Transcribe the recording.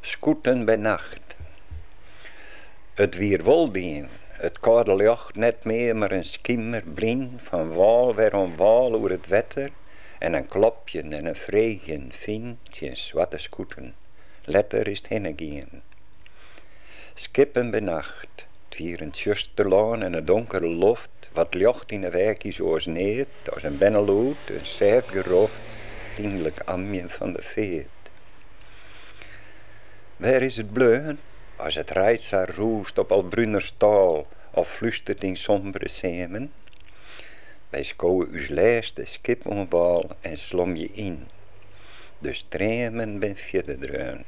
Skûten by nacht. It wie wol dien, it kâlde ljocht net mear mar in skimer blyn fan wâl wer oan wâl oer it wetter en in klopjen en in freegjen fyn tsjin swarte skûten. Letter is 't hinne gien. Skippen by nacht. 't Wie in tsjuster lân en in donkere loft, wat ljocht yn 'e weakjes oars neat as in bernelûd, in sêft geroft, pynlik amjen fan de feart. Wêr is it bleaun, as it reid sa rûst op al bruner stâl of flústeret yn sombere seamen? Wy skowe ús lêste skip oan wâl en slomje yn. De streamen bin fierder dreaun.